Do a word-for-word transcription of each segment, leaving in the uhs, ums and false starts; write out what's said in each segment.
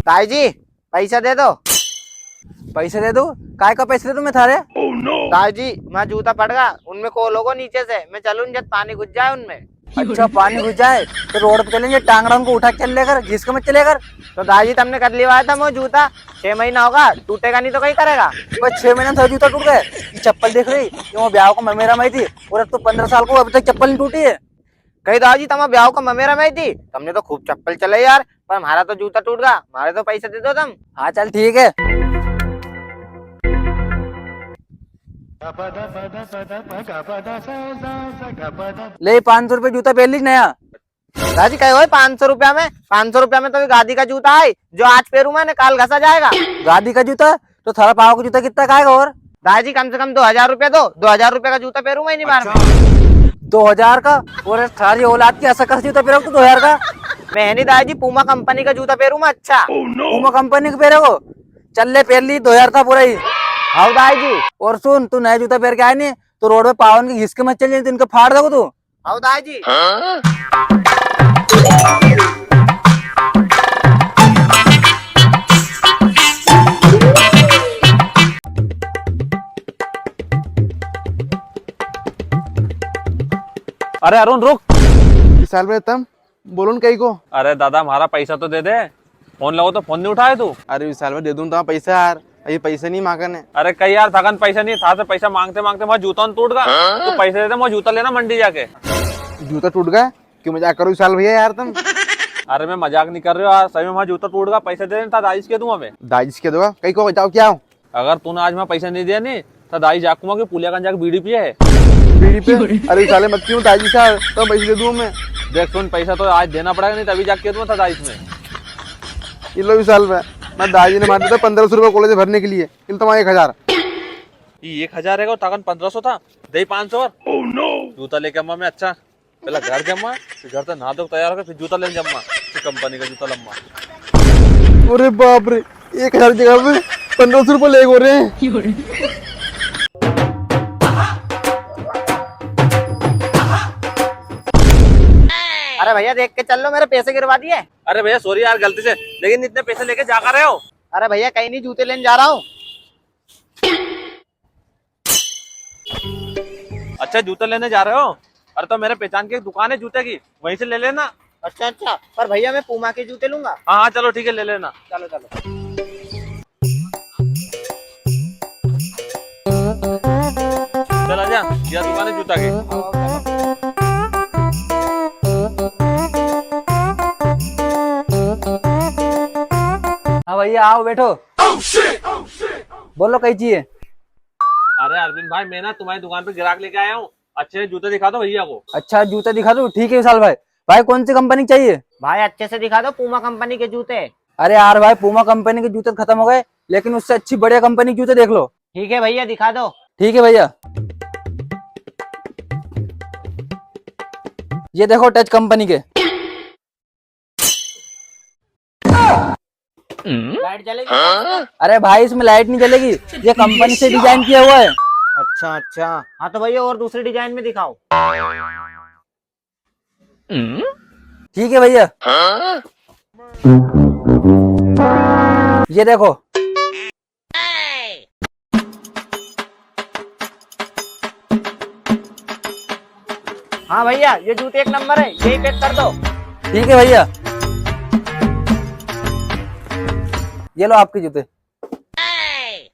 ताई जी, पैसा दे दो। पैसा दे दो? काय का पैसा दे दूं मैं थारे? दाई जी, मैं जूता पड़ गया, उनमें खोल होगो नीचे से, मैं चलूं जद पानी घुस जाए उनमें। अच्छा, पानी घुस जाए तो रोड पे चलेंगे, टांगड़ा उनको उठा के चल लेकर, घिस के मत चलेकर। तो दाई जी, तमने कद लिवाया था वो जूता? छह महीना होगा, टूटेगा नी तो कई करेगा? बस छह महीना में थारा जूता टूट गए? ये चप्पल देख रही, ये वो ब्याह को ममेरा में आई थी, और अब तो पन्द्रह साल को अभी तक चप्पल नी टूटी है। कई दाई जी, तमारा ब्याह का ममेरा में आई थी, तमने तो खूब चप्पल चलाई यार, पर हमारा तो जूता टूट गया, हमारे तो पैसा दे दो तम। हाँ, चल ठीक है। ले, पाँच सौ रुपए जूता पेर लीज नया। दाई जी, कहे हो पाँच सौ रुपया में? पाँच सौ रुपया में तो ये गादी का जूता है, जो आज पेरूं मैं, काल घसा जाएगा। गादी का जूता? तो थारा पाव का जूता कितना का आएगा और? दाई जी, कम से कम दो हजार रुपया दो, दो हजार रुपया का जूता पेरूं मैं इन्हीं बार में। अच्छा। दो हजार का? और थारी औलाद की ऐसा कस जूता पेरोगा तू दो हजार का? मैं है नी दाई जी, Puma कंपनी का जूता पेरूं मैं। अच्छा। Puma कंपनी का पेरेगो? चल ले, पेर ली, दो हजार था पूरा ही। हाव दाई जी। और सुन, तू नया जूता पेर के आए नी, तो रोड पे पावन के घिस के मत चल जाए, तो इनको फाड़ देगो तू। हाव दाई जी। अरे अरुण, रुक। विशाल भाई, तम बोलो न कई को। अरे दादा, हमारा पैसा तो दे दे। फोन लगो तो फोन नी उठाए तू। अरे विशाल भाई, दे दूं तो पैसा यार, अभी पैसा नी मांगने। अरे कई यार, थाकन पैसा नी, थासे पैसा मांगते मांगते मैं जूता टूट गया। हाँ? तो पैसे दे दे, मैं जूता लेना मंडी जाके। जूता टूट गया? क्यों मजाक करो विशाल भैया यार तुम? अरे मैं मजाक नी कर रहा हूँ यार, सही में मैं जूता टूट गया, पैसे दे दे, था दाई से कह दूंगा मैं। दाई से कह दूंगा? कई को जाओ क्या हो? अगर तूने आज मैं पैसा नी दिया नी, तो दाई जाकूंगा कि पुलिया कान जाके बीड़ी पिए है। बीड़ी पे? अरे साले मत क्यों दाई जी साहब, तो पैसे दे दूं मैं। देख सुन, पैसा तो आज देना पड़ेगा, नी तो अभी जाके दूंगा था दाई से मैं। ये लो विशाल भाई, मैं दाई जी ने मार दिया था पन्द्रह सौ रुपये कॉलेज भरने के लिए, इन तुम्हारे एक हजार। ये एक हजार है, ताकन पन्द्रह सौ था, दे पाँच सौ और। जूता लेके अम्मा मैं अच्छा। पहला घर जम्मा, फिर घर से नहा धो तैयार होकर फिर जूता लेने जम्मा, फिर कंपनी का जूता लम्मा। अरे बाप रे, एक हजार की जगह पे पन्द्रह सौ रुपये ले हो रहे हैं। अरे भैया, देख के चल लो, मेरे पैसे गिरवा दिए। अरे भैया, sorry यार, गलती से, लेकिन इतने पैसे लेके जा कहाँ रहे हो? अरे भैया, कहीं नहीं, जूते लेने जा रहा हूँ। अच्छा, जूते लेने जा रहे हो? अरे, तो मेरे पहचान की एक दुकान है जूते की, वहीं से ले लेना। अच्छा, अच्छा, पर भैया, मैं Puma के जूते लूंगा। हाँ, हाँ, चलो, ठीक है, ले लेना। चलो, चलो। चल, आजा, यह दुकान है जूता की। हाँ भैया, आओ, बैठो। बोलो, कई चाहिए? अरे अरविंद भाई, मैं ना तुम्हारी दुकान पे ग्राहक लेके आया हूँ, अच्छे जूते दिखा दो भैया को। अच्छा, जूते दिखा दो, ठीक है विशाल भाई। भाई, कौन सी कंपनी चाहिए? भाई, अच्छे से दिखा दो, Puma कंपनी के जूते। अरे यार भाई, Puma कंपनी के जूते तो खत्म हो गए, लेकिन उससे अच्छी बढ़िया कंपनी के जूते देख लो। ठीक है भैया, दिखा दो। ठीक है भैया, ये देखो Touch कंपनी के। लाइट जलेगी? अरे भाई, इसमें लाइट नहीं जलेगी, ये कंपनी से डिजाइन किया हुआ है। अच्छा, अच्छा। हाँ तो भैया, और दूसरी डिजाइन में दिखाओ। ठीक है भैया, ये देखो। हाँ भैया, ये जूते एक नंबर है, यही पैक कर दो। ठीक है भैया, ये लो आपके जूते।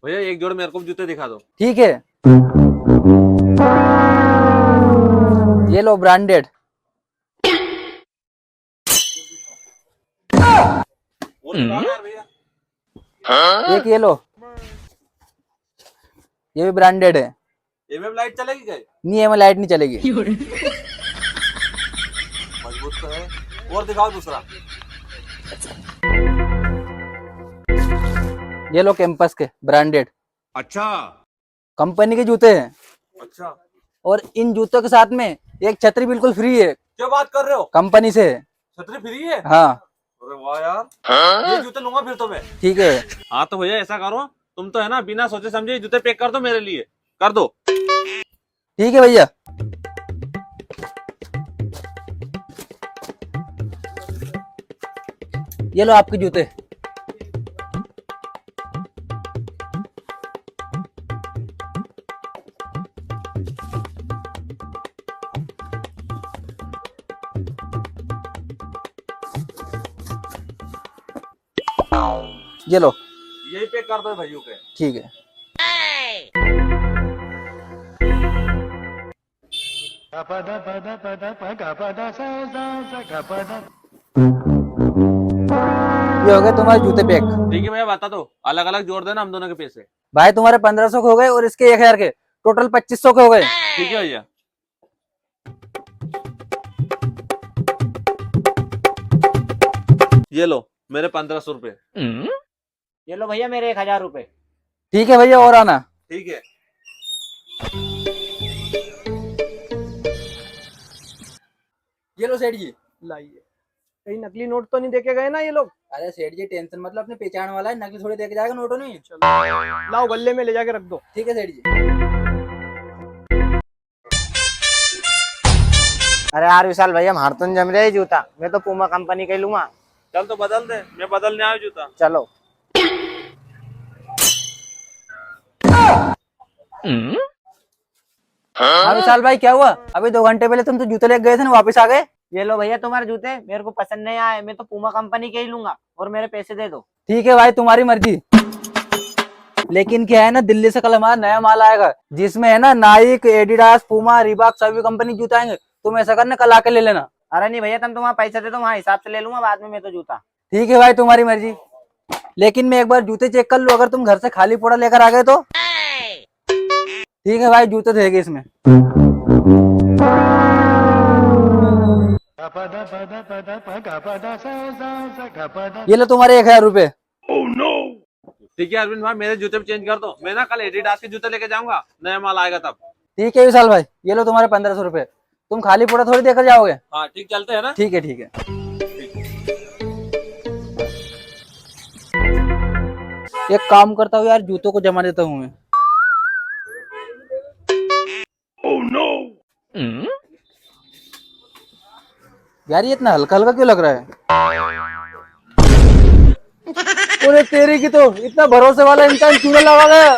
भैया, एक जोड़ मेरे को भी जूते दिखा दो। ठीक है, ये लो ब्रांडेड। और दिखाओ यार भैया। एक ये लो, ये भी ब्रांडेड है। ये में लाइट चलेगी क्या? नहीं, ये में लाइट नहीं चलेगी। मजबूत तो है। और दिखाओ दूसरा। ये लो कैंपस के ब्रांडेड। अच्छा। कंपनी के जूते हैं। अच्छा। और इन जूतों के साथ में एक छतरी बिल्कुल फ्री है। क्या बात कर रहे हो? कंपनी से। छतरी फ्री है? हाँ। अरे वाह यार। हाँ? ये जूते लूंगा फिर तो मैं। ठीक है। हाँ तो भैया ऐसा करो, तुम तो है ना बिना सोचे समझे ये जूते पैक कर दो मेरे लिए, कर दो। ठीक है भैया, ये लो आपके जूते। ये लो। यही पे कर दो भाइयों के। ठीक है। ये हो गए तुम्हारे जूते पैक। ठीक है भैया, बता दो, अलग अलग जोड़ देना हम दोनों के पैसे। भाई, तुम्हारे पन्द्रह सौ के हो गए और इसके एक हजार के, टोटल पच्चीस सौ के हो गए। ठीक है भैया, ये लो मेरे पन्द्रह सौ रुपए। ये लो भैया मेरे एक हजार रुपए। ठीक है भैया, और आना। ठीक है। ये लो सेठ जी। लाइए, कहीं नकली नोट तो नहीं देके गए ना ये लोग? अरे सेठ जी, टेंशन मत लो, अपने पहचान वाला है, नकली थोड़ी देके जाएगा नोटों में। चलो, लाओ गल्ले में ले जाके रख दो। ठीक है सेठ जी। अरे यार विशाल भैया, म्हार तो नी जम रहे जूता, मैं तो पूमा कंपनी का ही लूंगा। चल तो बदल दे, मैं बदलने आयो जूता। चलो। हाँ विशाल भाई, क्या हुआ? अभी दो घंटे पहले तुम तो जूते लेके गए थे ना, वापस आ गए? ये लो भैया तुम्हारे जूते, मेरे को पसंद नहीं आए, मैं तो पूमा कंपनी के ही लूंगा और मेरे पैसे दे दो। ठीक है भाई, तुम्हारी मर्जी। लेकिन क्या है ना, दिल्ली से कल हमारा नया माल आएगा, जिसमें है ना नाइक, एडिडास, पूमा, रीबॉक, सभी कंपनी जूते आएंगे। तुम ऐसा करना, कल आके ले लेना। अरे नहीं भैया, तुम तो वहाँ पैसा दे दो, वहाँ हिसाब से ले लूंगा बाद में मैं तो जूता। ठीक है भाई, तुम्हारी मर्जी। लेकिन मैं एक बार जूते चेक कर लूँ, अगर तुम घर से खाली पुड़ा लेकर आ गए तो। ठीक है भाई, जूते थे इसमें। ये लो तुम्हारे एक हजार रुपए। ठीक है अरविंद भाई, मेरे जूते भी चेंज कर दो, मैं ना कल एडिडास के जूते लेके जाऊंगा, नया माल आएगा तब। ठीक है विशाल भाई, ये लो तुम्हारे पन्द्रह सौ रुपए, तुम खाली पुड़ा थोड़ी देकर जाओगे। हाँ ठीक, चलते हैं ना। ठीक है, ठीक है। एक काम करता हूँ यार, जूतों को जमा देता हूँ मैं। यार, ये इतना हल्का हल्का क्यों लग रहा है? अरे तेरी की तो, इतना भरोसे वाला इंसान चूना लगा गया।